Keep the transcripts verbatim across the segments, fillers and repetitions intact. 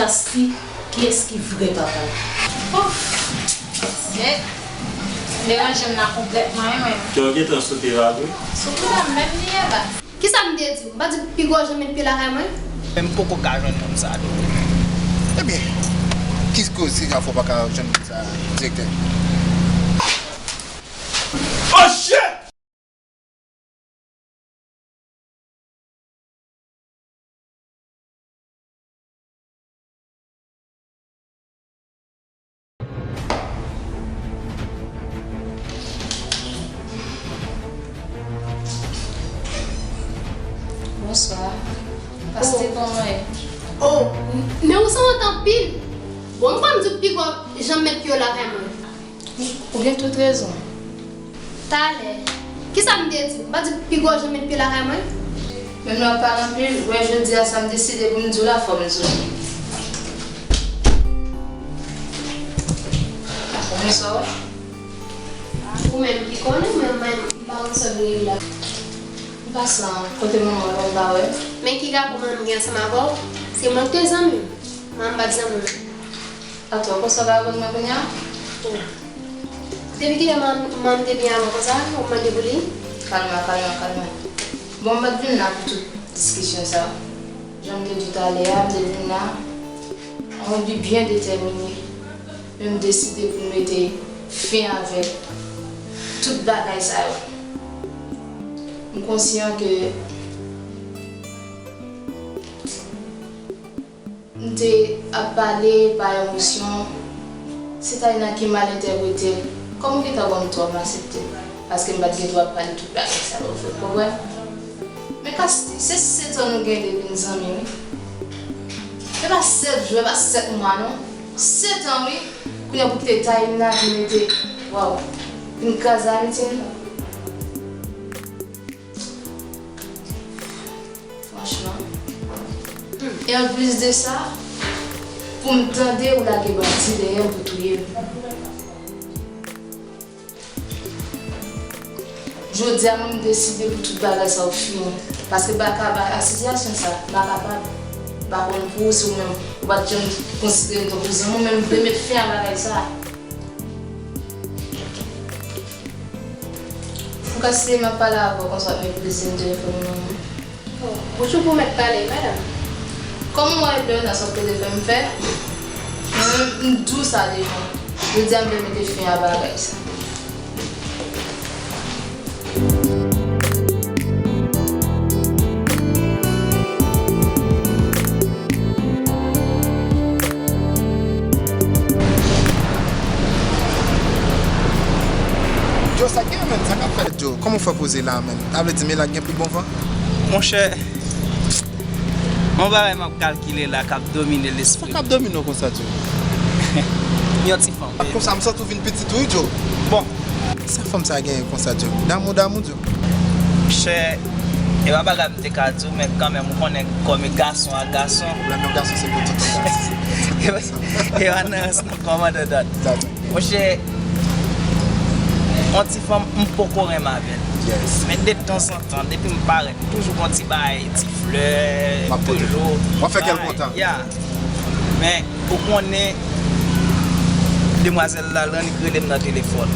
Kasti, kiyès ki vrè papa l? Ouf! Mesye, m deranje m nan konplètman, wi, mwen. Kè w gentan sote la vre? Sou kou la, m menm li ye la. Kisa m te di w? M pa di w pi gwo jan met pye lakay mwen? Men m poko ka jwenn moun sa a, doktè. Ebyen, ki koze k ap fè w pa ka jwenn moun sa a, direktè? Oh shit! Bonswa. Paste, kòman w ye? Oh, men ou sanwont anpil. Bon, m kwè m di w pi gwo jan met pye w lakay mwen. Ou gen tout rezon. Talè. Kisa m te di w? M pa di w pi gwo jan met pye lakay mwen? Menm lè w pale anpil, wè jodi a sa m deside pou m di w la, fò m di w. Ou konn sa w wè? Ou menm ki konnen, mwen menm, m pa konn sa m gen la. M pase an, kote manman w, m pa wè. Men ki rapò manman m gen ansanm avè w? Se mwen ki te zanmi w. Manman m pa t zanmi w. Atò, konsa w ka reponn mwen kounye a? Depi kilè manman m te byen avè w konsa, ou mande pou li? Kalma, kalma, kalma. Bon, m pa t vin la pou tout diskisyon sa. Jan m te di w talè a, m te vin la, yon bi byen detèmine. Men m deside pou m mete fen avèk tout bagay sa yo. M konsyan ke m te ap pale pa emosyon, se Taïna ki mal entèprete l. Kòm ou gentan wè m twò, m aksepte l. Paske m pa t gen dwa ap pale tout bagay sa yo, ou konprann? Men Kasti, se sèt an nou gen depi n zanmi, wi. Se pa sèt jou, se pa sèt mwa, non. Sèt an, wi. Kounye a pou kite Taïna vin mete, waw, vin kraze amitye n. Franchman. E anplis de sa, pou m tande ou lage bandi dèyè m pou touye m. Jodi a, mwen, m deside pou tout bagay sa yo fini. Paske m pa ka, a sitiyasyon sa, m pa kapab. M pa konn pou ou, si ou menm, ou pa t janm konsidere m tankou zanmi w, men m vle met fen a bagay sa. Ou ka siye m ap pale avè w konsa, w ap met plezi nan telefòn ou non. Oh, ou toujou mèt pale, madanm. Kòm ou wè lè nan sa w te fè m fè, mwen menm, m di w sa deja. Jodi a, m vle mete fen a bagay sa. Djo, sa gen, menm, sa k ap fèt? Djo, kòman w fè poze la, menm? Sa vle di Melak gen pi bon van? Monchè, yon bagay m ap kalkile la k ap domine lespri m. Sa k ap domine w konsa, Djo? Yon ti fanm. Ap konsa, m santi w vin pitit, wi, Djo. Bon. Sa fanm sa genyen konsa, Djo? Damou, damou, Djo? Monchè, e pa bagay m te ka di w, men kanmenm, ou konnen, kòm e gason ak gason. Pwoblèm yon gason, se pou tout yon gason. E pa, e pa nan rans, non, kòmandan dat. Monchè, yon ti fanm m poko renmen avè l. Yes. Men de tanzantan, depi m parèt, toujou gon ti bagay, ti flè, polo. W ap fè kè l kontan. Ya. Men, ou konnen, demwazèl la, l annik rele m nan telefòn.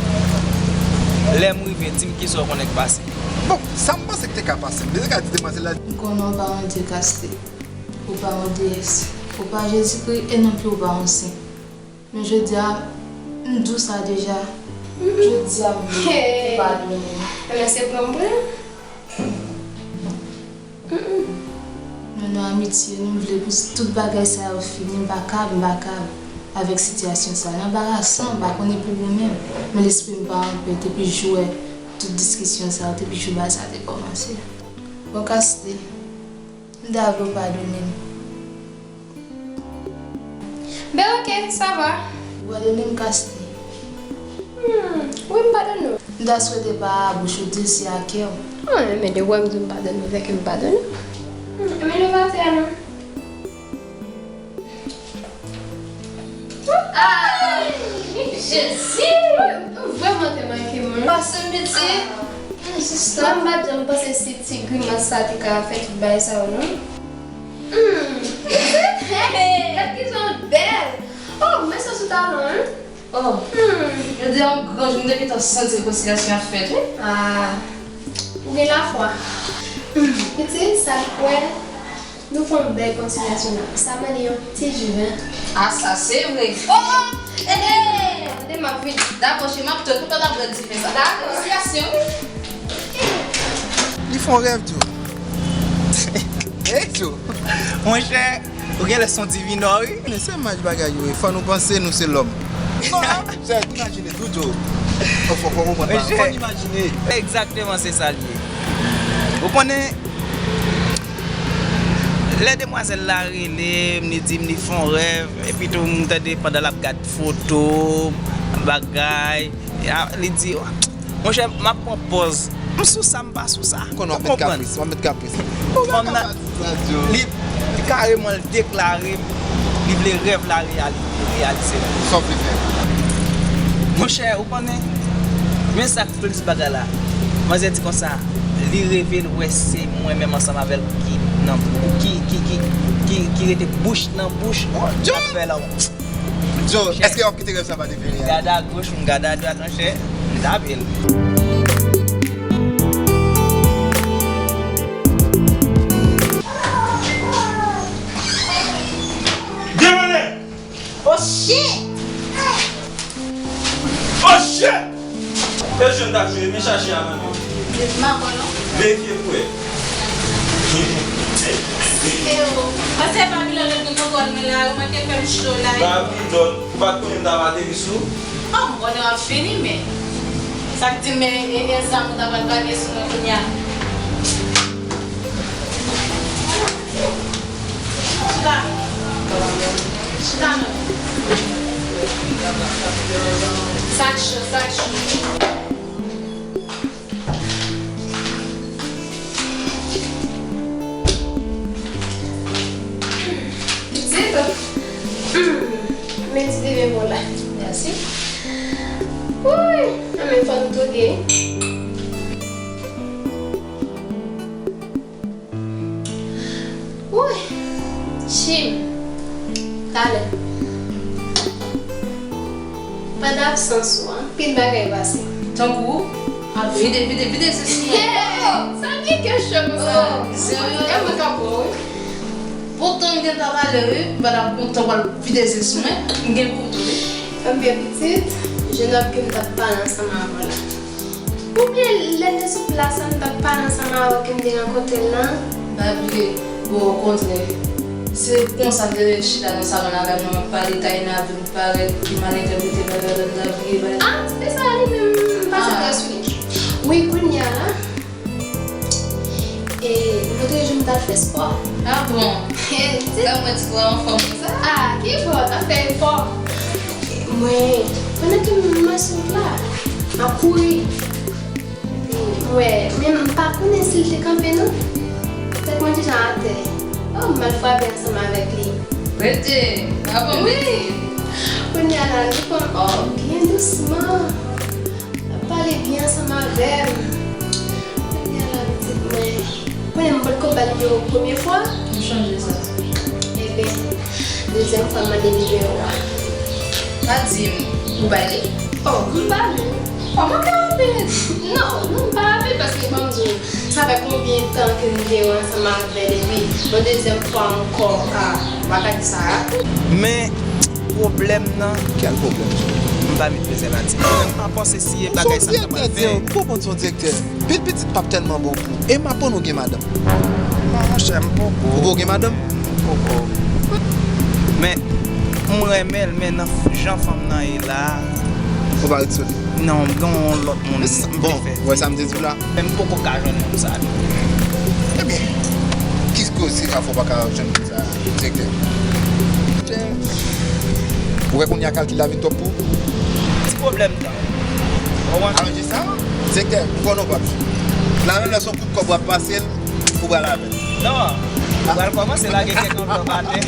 Lè m rive, di m kisa w konnen k pase. Bon, sa m panse k te ka pase. M te ka di demwazèl la. M konnen w pa yon dye Kasti. Ou pa yon deyès. Ou pa Jezikri e non plis ou pa yon sen. Men jodi a, m di w sa deja. Jodi a, m vle ou padone m. Ebyen, se pran m pran. Nou nan amitye, nou vle pou tout bagay sa yo fini. M pa kab, m pa kab avèk sitiyasyon sa. L anbarasan, m pa konnen pou ou menm. Men lespri m pa anpè depi jou w wè tout diskisyon sa yo, depi jou bagay sa te kòmanse. Bon, Kasti, m ta vle w padone m. Ben, oke, sa va. Ou padone m, Kasti? Hmm, wi, m padone w. M ta swete pa a bouch ou di l, se a kè w. Ah, men depi w wè m di w m padone w, fè ke m padone w. Hmm, men nou pa fè a non. Ay, Jezi! Ou vrèman te manke m, wi. Pase m piti. Ah. Hmm, sista. Mwen m pa t janm panse se ti grimas sa te ka fè tout bagay sa yo, non. Hmm. Gad ki jan Talon, wi. Oh. Hmm. Jodi a, yon gran jou, m te gentan santi rekonsilyasyon ap fèt, wi. Ah, ou gen lafwa. Hmm. Pitit, sa l kwè, nou fè yon bèl konsilyasyon la. Sa mande yon ti diven. Ah, sa se vre. Oh, oh, eh, eh, tande m ap vini. Dakò, cheri, m ap tann ou pandan w ap bwè diven sa. Dakò. Rekonsilyasyon, wi. Li fè yon rèv, Djo. Hey, Djo. Monchè, ou genlè se yon divinò, wi. Men se mach bagay yo ye. Fò nou panse nou se lòm. Non, non, se imajine tou, Djo. Fò, fò, fò konprann pa. Fò n imajine. Egzakteman, se sa l ye. Ou konnen, lè demwazèl la rele m, li di m li fè yon rèv, epi tou m tande pandan l ap gad foto, bagay, li di, monchè, m ap pran pòz. M sou sa, m pa sou sa. Ou konn w ap met kapris, w ap met kapris. Fanm nan, li, li kareman l deklare li vle rèv la reyali-, reyalize. Sa w vle fè? Monchè, ou konnen, men sa k plis bagay la. Manzè di konsa, li reve l wè se mwen menm ansanm avè l ki nan, ki, ki, ki, ki, ki rete bouch nan bouch, k ap fè lanmou. Djo, èske w ap kite rèv sa pa devyen reyalite? Gad a goch, m gad a dwat, monchè, m tape l. Demande! Oh shit! Oh shit! E jwèt ap jwe, men chache a nan men w. M pa kwè non. Verifye pou wè. Eo, panse Babilòn ap gen kontwòl mwen la, ou manke fè m cho la. Babilòn, ou pa t konnen m t ap ateri sou ou? Oh, m konnen w ap fini, men sa k di m, e, e, e zam ou ta pral brake sou mwen kounye a. Chita. Chita non. Sa k cho, sa k cho. Pitit, hmm, men ti bebe bon la. Mèsi. Woy, anmè fò nou touke. Woy! Chim! Talè. Pandan absans ou, anpil bagay pase. Tankou, ap vide, vide, vide se sou mwen. Hey! Sa gen kè cho konsa? Oh, serye? E mwen k ap wè w, wi. Poutan m gentan pale, wi. Pandan kontan w al vide se sou mwen. M gen pou tou, wi. Ebyen, pitit, jenòm ke m t ap pale ansanm avè w la. Oubyen lè m te sou plas la, m t ap pale ansanm avè w ke m te rankontre l lan? Pa bliye, bon, okontrè, se konsa m te chita nan salon la avè l, m ap pale, Taina vin parèt, li mal entèprete bagay la, m ta bliye bagay. Ah, se te sa li menm, m pa santre sou li. Wi, kounye a la, e, lòt jou m t al fè spò. Ah bon? Sa mwen di w anfòm konsa? Ah, ki fò, t ap fè efò. Mwen, pandan ke m asou la, m ap kouri. Epi, m wè, men m pa konnen si l te kanpe non. Tèt mwen deja atè. Oh, m al frape ansanm avèk li. Rete, pa bon. Wi. Kounye a la, li konn, oh, byen dousman. L ap pale byen ansanm avè m. Kounye a la, pitit mwen. Konnen m potko ba l nimewo w premye fwa? M chonje sa. Ebyen, dezyèm fwa m mande nimewo a. Pa di m ou bay li? Oh, m ba li. Oh, mwen ka rapid. Non, non, m pa rapid paske ban m di w, sa fè konbyen tan ke m te ansanm avè l epi yon dezyèm fwa ankò, a, m pa ka di sa rapid. Men, pwoblèm nan. Kèl pwoblèm? M pa met prezèvatif. M pa panse si e bagay sa ta pral fè. Ou se yon direktè, Djo. Ou konprann se yon direktè. Pil pitit p ap tèlman bon pou ou. E m aprann ou gen madanm. Non, monchè, m poko. Ou poko gen madanm? M poko. Men, m renmen l, men nan f-, jan fanm nan ye la. Ou pa ret sou li? Non, m gen yon lòt moun m prefere. Bon, ou wè sa m te di w la? Men m poko ka jwenn moun sa tou. Ebyen, ki koze a fè w pa ka jwenn moun sa, direktè? Ou wè kounye a kalkil la vin twòp pou ou? Ti pwoblèm tan. Ou konprann? Alò, di sa, direktè, ou konnen w p ap jwenn. La menm lè se yon kout kòb w ap pase l, ou pral avè l. Non, ou pral kòmanse lage kèk anvlòp atè.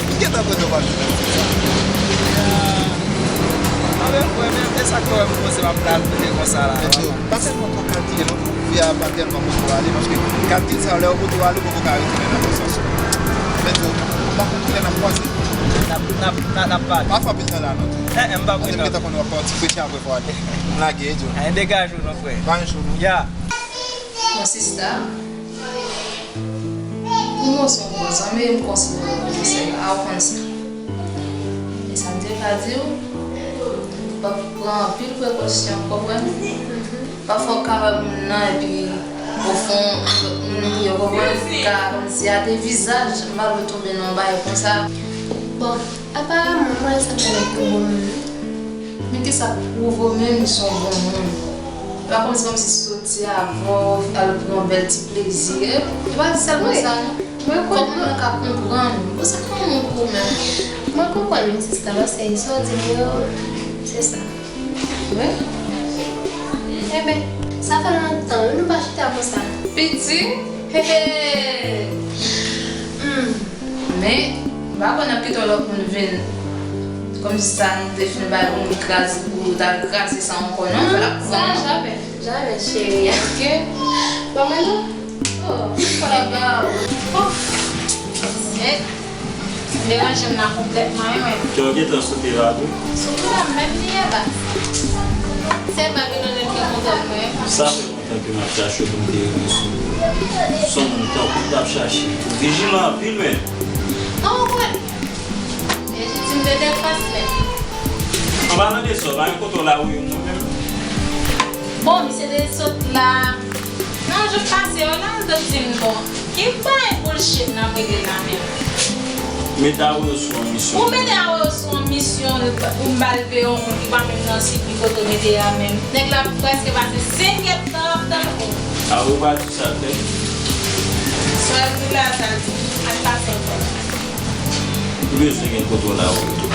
Ou gentan konnen w p ap jwenn. Anben, frè, men, e sa k fè w wè m poze m ap pral kote konsa la. Men Djo, pa tèlman twò kalkile non. Vi a pa tèlman pote w ale, paske kalkil sa yo, lè yo pote w ale, ou poko ka retounen nan konsyans ou. Men Djo, M pa konn kilè n ap kwaze. N ap, n ap, n ap, n ap pale. Pa fè anpil tan la, non. Eh, eh, m p ap ret la. Gentan konn w ap pati, frechi apre fò ale. M lage, Edjo. Eh, degaje w, non, frè. Pa yon chou, non. Ya. Bon, sista, pou mwen, se yon bon zanmi, m konsidere l kòm sè a, ou konn sa. E sa m te ka di w, fòk pran anpil prekosyon, w konprann? Pafwa w ka wè moun nan, epi ofon, lòt moun, yo konprann, ka kòmsi a de vizaj, m pa vle tonbe nan yon bagay konsa. Bon, aparaman, m wè sa pa nèg pou bon moun. Men kisa k pwouve w menm se yon bon moun? E pa kòmsi, kòmsi soti avè w, al pran yon bèl ti plezi. E pa sèlman sa, non. Fòk moun nan ka konprann. Bon, sa kòman w menm? Mwen konprann, wi, sista, paske sa w di m yo, se sa. Wi. Enben, sa fè lontan, wi, nou pa chita konsa. Piti? Hehe! Hmm. Men, m pa konn ap kite yon lòt moun vin. Kòmsi sa nou te fin bay moun kraze pou l ta kraze sa ankò, non? Fè l ap pran. Sa, jamè, jamè, cheri. Oke? Bon, men non. Oh, fè l ap ba ou. Oh. Men, deranje m nan konplètman, wi, men. Kè w gentan sou pye la tou? Sou pye la, menm li ye la. Se Babilòn ki kontan mwen. Sa fè lontan ke m ap chache w pou m te rive sou ou. Se yon moun tankou w m t ap chache. Ou vijilan anpil, men. An, ou kwè? Lejitim de defans, men. An palan de sa, w pa gen kote w la ou ye mwen menm? Bon, misye te sot la. Nan jou k pase yo la, l te di m, bon, ki bagay bullshit nan m rele la menm? Mete Awoyo sou yon misyon. Ou mete Awoyo sou yon misyon, ou m ba l pe yon moun ki pa menm nan sirkwi kote w mete a menm. Nèg la prèske pase senk èdtan ap tann ou. Awoyo pa di sa l fè. Sa l di la, sa l di. Al pase ankò. Ou bezwen gen kontwòl Awoyo tou.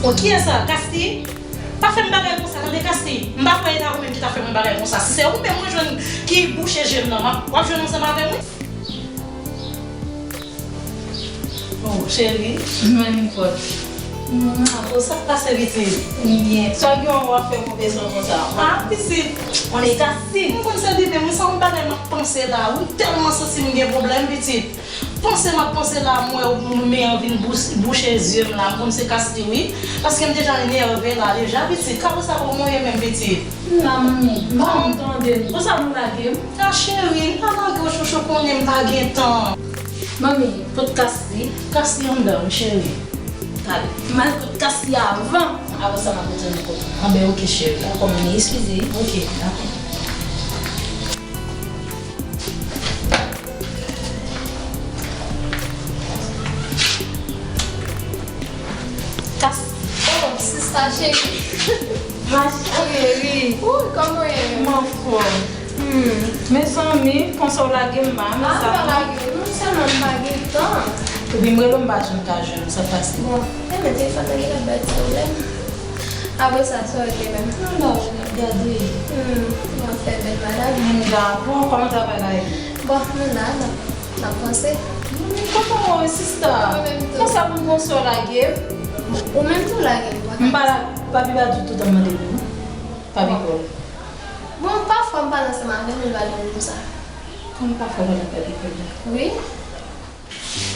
Bon, kiyès sa? Kasti? Pa fè m bagay konsa, tande, Kasti. M pa kwè e ta ou menm ki ta fè mwen bagay konsa. Si se ou menm mwen jwenn ki bouche je m nan, m ap, w ap jwenn ansanm avè m, wi. Oh, cheri. Mwen, nenpòt. Mwa, oh, sa k pase, pitit? Byen. Sa gen w ap fè konplesan konsa? Ah, pitit. On est assis. M konn se li menm, wi, se yon bagay m ap panse la, wi. M tèlman santi m gen pwoblèm, pitit. Panse m ap panse la, m wè w, men an vin bous-, bouche zye m la, m konn se Kasti, wi. Paske m deja nève la, deja, pitit. Ka konsa kòman w ye menm, pitit? M la, manmi. M pa konn tande m. Konsa nou lage m? Ah, cheri, m pa lage w, chouchou, konnen m pa gen tan. Manmi, pot Kasti. Kasti anndan, wi, cheri. Talè. M al pot Kasti avan. Avan sa, m ap retounen kot ou. Anben, oke, cheri. Dakò, manmi, eskize. Oke, dakò. Kas-, oh, sista cheri. Ma cheri. Wi, kòman w ye? M anfòm. Hmm. Mezanmi, konsa w lage m ba, mezanmi. Ah, m pa lage w, non, sèlman m pa gen tan. Epi m rele w, m pa janm ka jwenn ou, sa k pase? Bon, enben, telefòn nan genlè bay ti pwoblèm. Apre sa, sa w regle menm? M ba w, m ap gade. Hmm, w ap fè bèl madanm. M dakò, kòman travay la ye? Bon, nou la, n ap, n ap vanse. Kontan wè w, sista. Mwen menm tou. Konsa pou m pran sou w lage m? Ou menm tou lage m. M pa la, pa pi ba ditou tan m mande pou ou. Pa pi kòl. Bon, pafwa m pale ansanm avè l, li pale m konsa. Kòman pafwa w pale ak pa pi kòl la? Wi.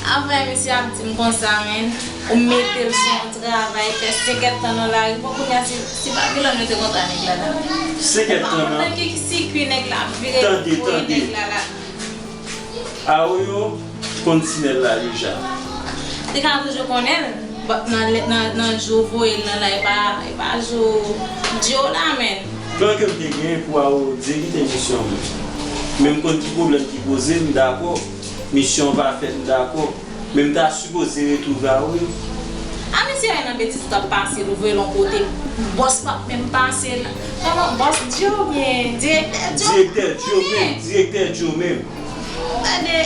Apre misye ap di m konsa, men, ou mete l sou yon travay, fè senk èdtan nan lari. Bon, kounye a, si, si Babilòn yo te kontre a nèg la la. Senk èdtan nan. Nan ki, ki sikui nèg la ap vire, tande, voye tande. Nèg la la. Awoyo konn tinèl la deja. Li ka toujou konnen l, but nan, nan, nan jou voye l nan la, e pa, e pa jou Dyo la, men. Plan ke m te gen pou Awoyo egzekite misyon mwen. Men m konn ki pwoblèm ki poze, m dakò. Misyon an pa fèt, m dakò. Men m ta sipoze retwouve Awoyo. A misye wè nan betiz k ap pase l, ou voye l yon kote. Bòs p ap menm pase l. Kòman bòs Dyo oubyen direktè Dyo? Direktè Dyo menm, direktè Dyo menm. Gade,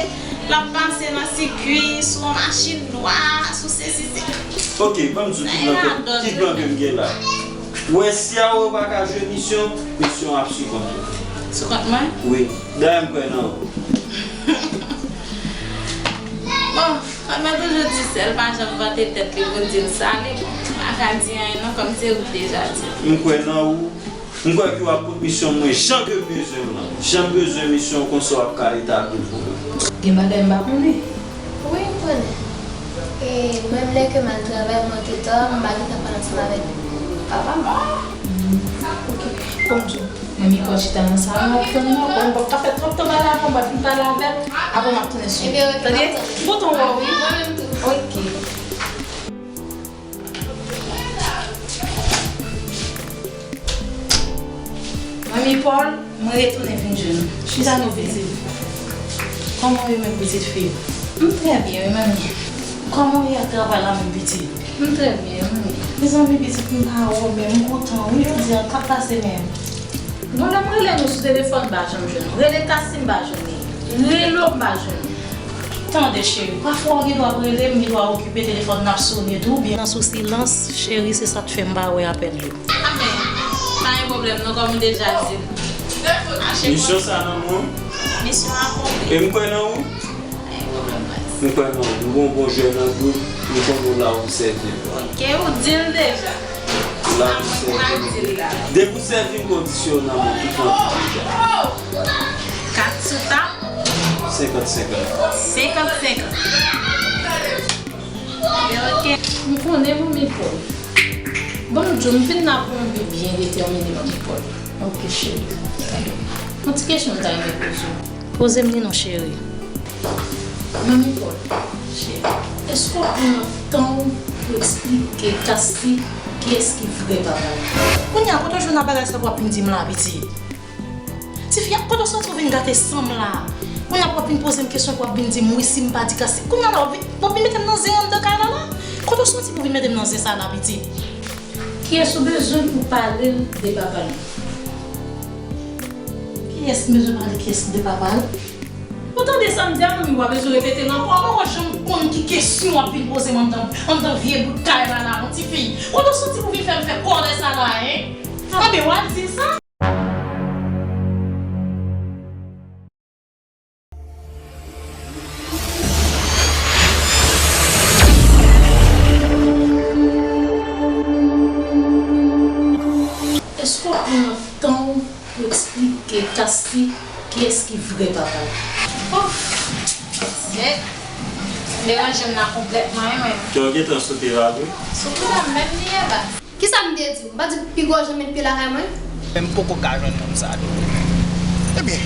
l ap pase nan sikui, sou yon machin nwa, sou sesi, se... Oke, ban m di w ki plan ke, ki plan ke m gen la. Ou wè, si Awoyo pa ka jwe misyon, misyon an ap sou kont ou. Sou kont mwen? Wi. Dayè m kwè nan ou. Bon, kòm mwen toujou di, sèl pa janm vante tèt li pou di l sa, li bon. M pa ka di anyen non, kòm se ou k deja di. M kwè nan ou, M kwè ke w ap pot misyon mwen jan ke m bezwen w lan. Jan m bezwen misyon w konsa w ap ka etabli l pou mwen. Gen bagay m pa konnen. Wi, m konnen. E menm lè ke m al travay, m rantre ta, m pa gentan pale ansanm avèk papa m. Hmm, ok. Kòm di w, men mi pran chita nan salon, m ap tann nan. Bon, m p ap ka fè twòp tan pale avè w, m ap fin pale avè l, apre m ap tounen sou ou. Ebyen, ok, m ap tann. Tande? Bouton wè w, wi. Mwen menm tou. Ok. Manmi Paul, mwen retounen vin jwenn ou. Chita non pitit. Kòman w ye menm pitit fi? M trè byen wi manmi. Kòman w ye ak travay la menm pitit? M trè byen wi manmi. Mezanmi pitit m pa wè w menm, m kontan wi jodi a, sa k pase menm? Bon lè m rele nou sou telefòn m pa janm jwenn ou. Rele Cassie m pa jwenn li. Rele w m pa jwenn ou. Tande cheri, pafwa w gen dwa ap rele m, gen dwa okipe telefòn nan ap sone tou, oubyen nan sou silans, cheri, se sa k fè m pa wè apèl yo. Anben, pa gen pwoblèm non, kòm ou deja di l. Misyon sa nan men w? Misyon akonpli. E m kwè nan ou? Pa gen pwoblèm baz. M kwè nan ou. M gon bon jwè nan gwoup, m konnen w la w sèvi m. Ok, ou di l deja. Ou la w sèvi m. Depi w sèvi m kondisyonèlman, m kontan deja. Kat sou tab. Senkant senkant. Senkant senkant. Ebyen, ok. M konnen manmi Paul. Bon, m di w, m vin la pou yon bi byen detèmine, manmi Paul. Ok, cheri. Yon ti kesyon m ta renmen poze w. Poze m li non, cheri. Manmi Paul, cheri, èske w pran tan w pou eksplike Cassie kiyès ki vrè papa l? Kounye a, kote w jwenn ak bagay sa pou w ap vin di m la, pitit? Tifi a, kote w soti w vin gate san m la? Kounye a pou w ap vin poze m kesyon, pou w ap vin di m wi si m pa di Cassie. Kounye a la, w ap vin, w ap vin mete m nan zen anndan kay la la? Kote w soti pou w vin mete m nan zen sa la, pitit? Kiyès ou bezwen pou pale l de papa l? Kiyès m bezwen pale kiyès de papa l? Ou tande sa m di a, manmi, ou pa bezwen repete l ankò. Ou pa janm konn ki kesyon w ap vin poze m anndan, anndan vye bout kay la la, non, tifi. Kote w soti pou vin fè m fè kòlè sa la, en? Anben, w al di l sa. Èske w pran tan w pou eksplike Cassie kiyès ki vrè papa l? Ouf! Zèt! Deranje m nan konplètman, wi, mwen. Kè w gentan sote la vre? Sou kou la m menm li ye, baz. Kisa m te di w? M pa di w pi gwo janm met pye lakay mwen? Men m poko ka jwenn moun sa a tou. Ebyen,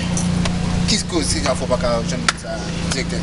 ki koze k ap fè w pa ka jwenn moun sa a, direktè?